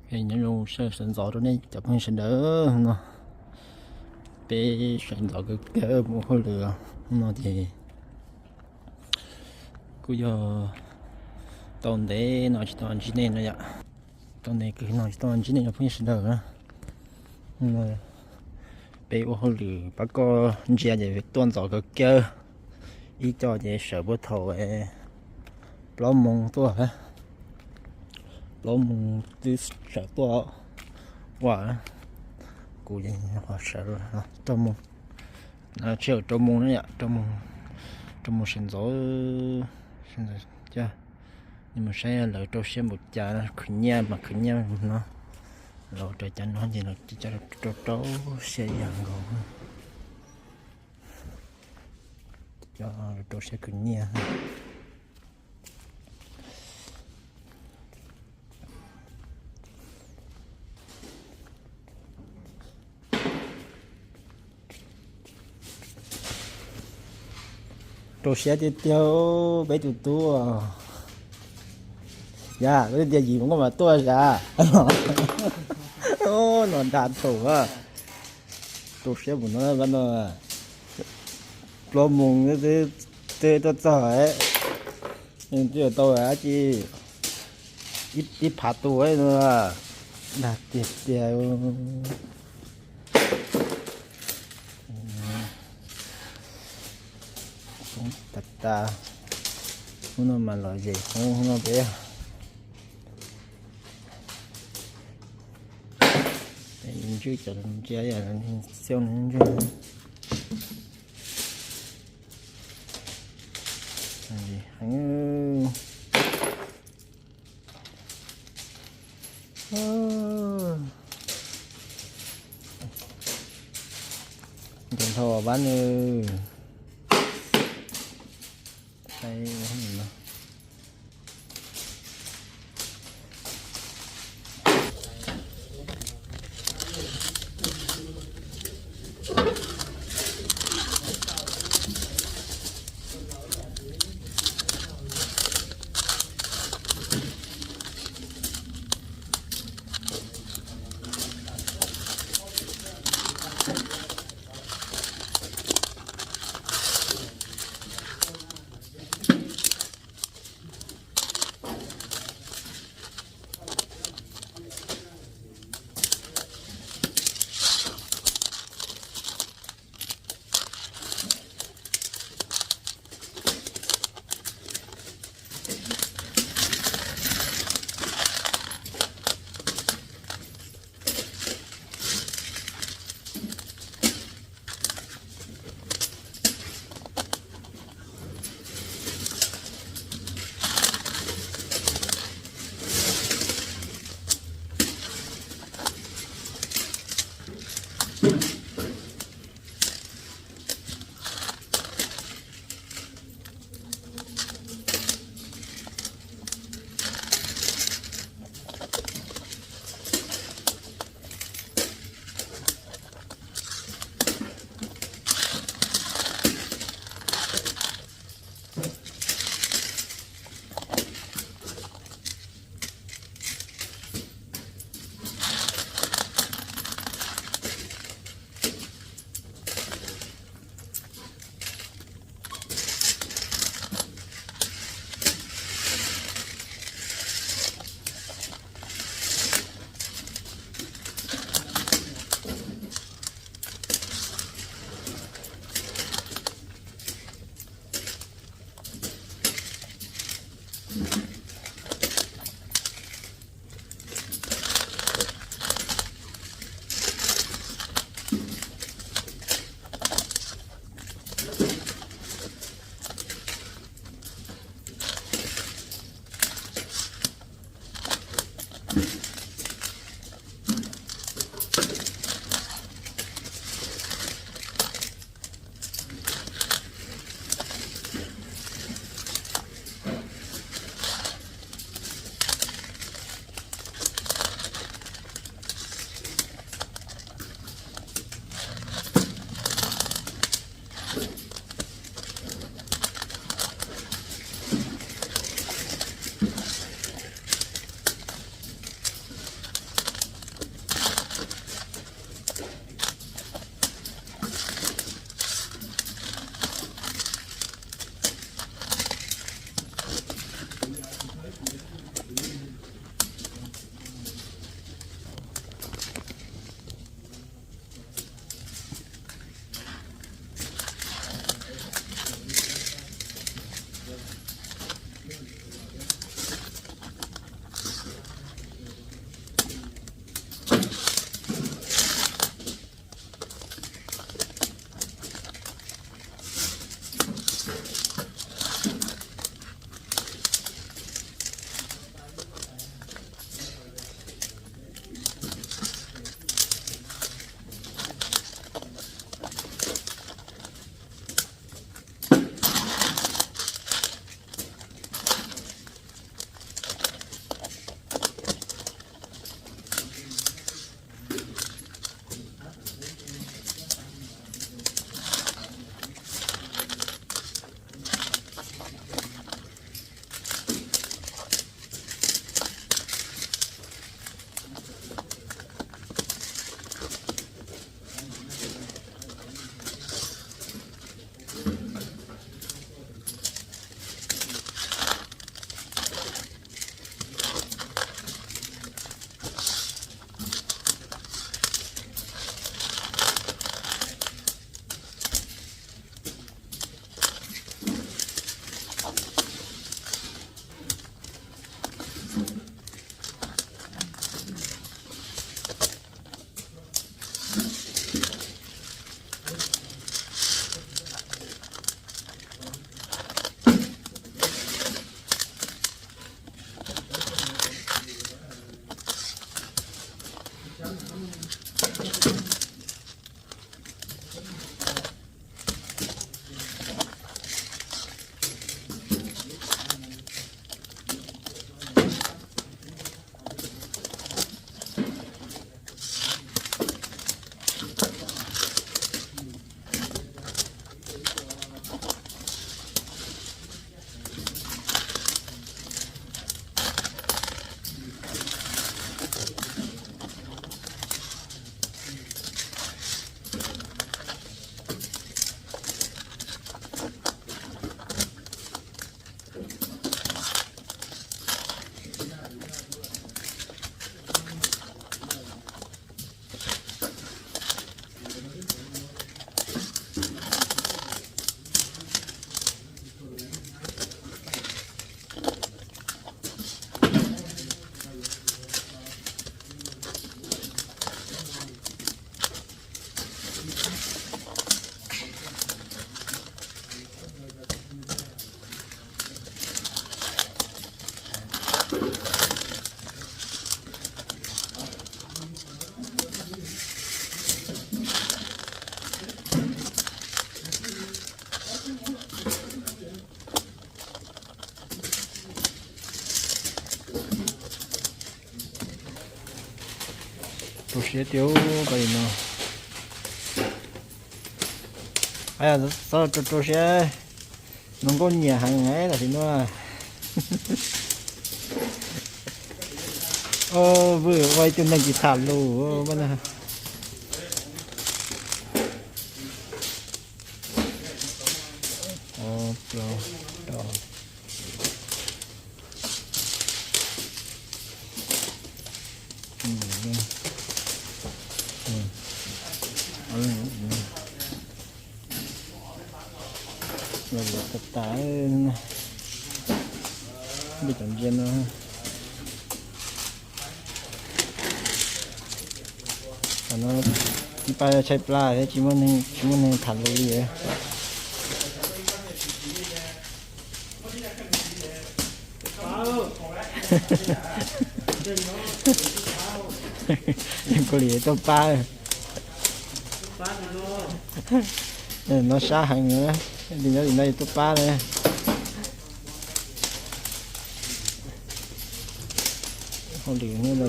Nyob zoo sawv ntxov rau nej cov phooj ywg sawv daws no. Peb sawv ntxov kawg kawg mus hauj lwm no ces kuj yog tau ntev no tsis tau ntsib nej no yom. Tau ntev kawg no tsis tau ntsib nej cov phooj ywg sawv daws na. Peb ua hauj lwm pab koj ntsia ces tuaj ntxov kawg kawg. Ib co ces sawv puag thaum plaub moos tuaj, plaub moos twb sawv tuaj ua. Kuv ces ho sawv rau moos, tsis yog rau moos na yom, rau moos sawv ntxov. Coj nej mus saib lawv rau siab npaum cas, khwv nyiaj mas khwv nyiaj no. Los rau cov no ces los rau rau siab ib yam nkaus. Cov rau siab khwv nyiaj. Rau siab tiag tiag peb tus tub. Yam, koj tias yim mus koj mam tuaj zam. No dag thaum a. Rau siab mus no, no plaub moos twb tuaj txog, twb tau dab tsi ib phav tus no. Dag tiag tiag. Poob tas tas. Hnub no mas lom zem hoob no peb. Ntswj cov ntsia, xiaus ntswj. Ntev dhau pab nws. Rau siab tiag pab li no. Ab, txhob rau rau siab, no nkauj nyiam heev tam sim no. Vwm ua ib tug neeg tsis tham lus. Los yuav tas tas, npej cov ntsia no. Tam no ib pab tshaib plab thiab tsis muaj neeg tham lus li. Kua li tuaj pab. No sab heev, li nyob li no tuaj pab na. Hauj lwm no,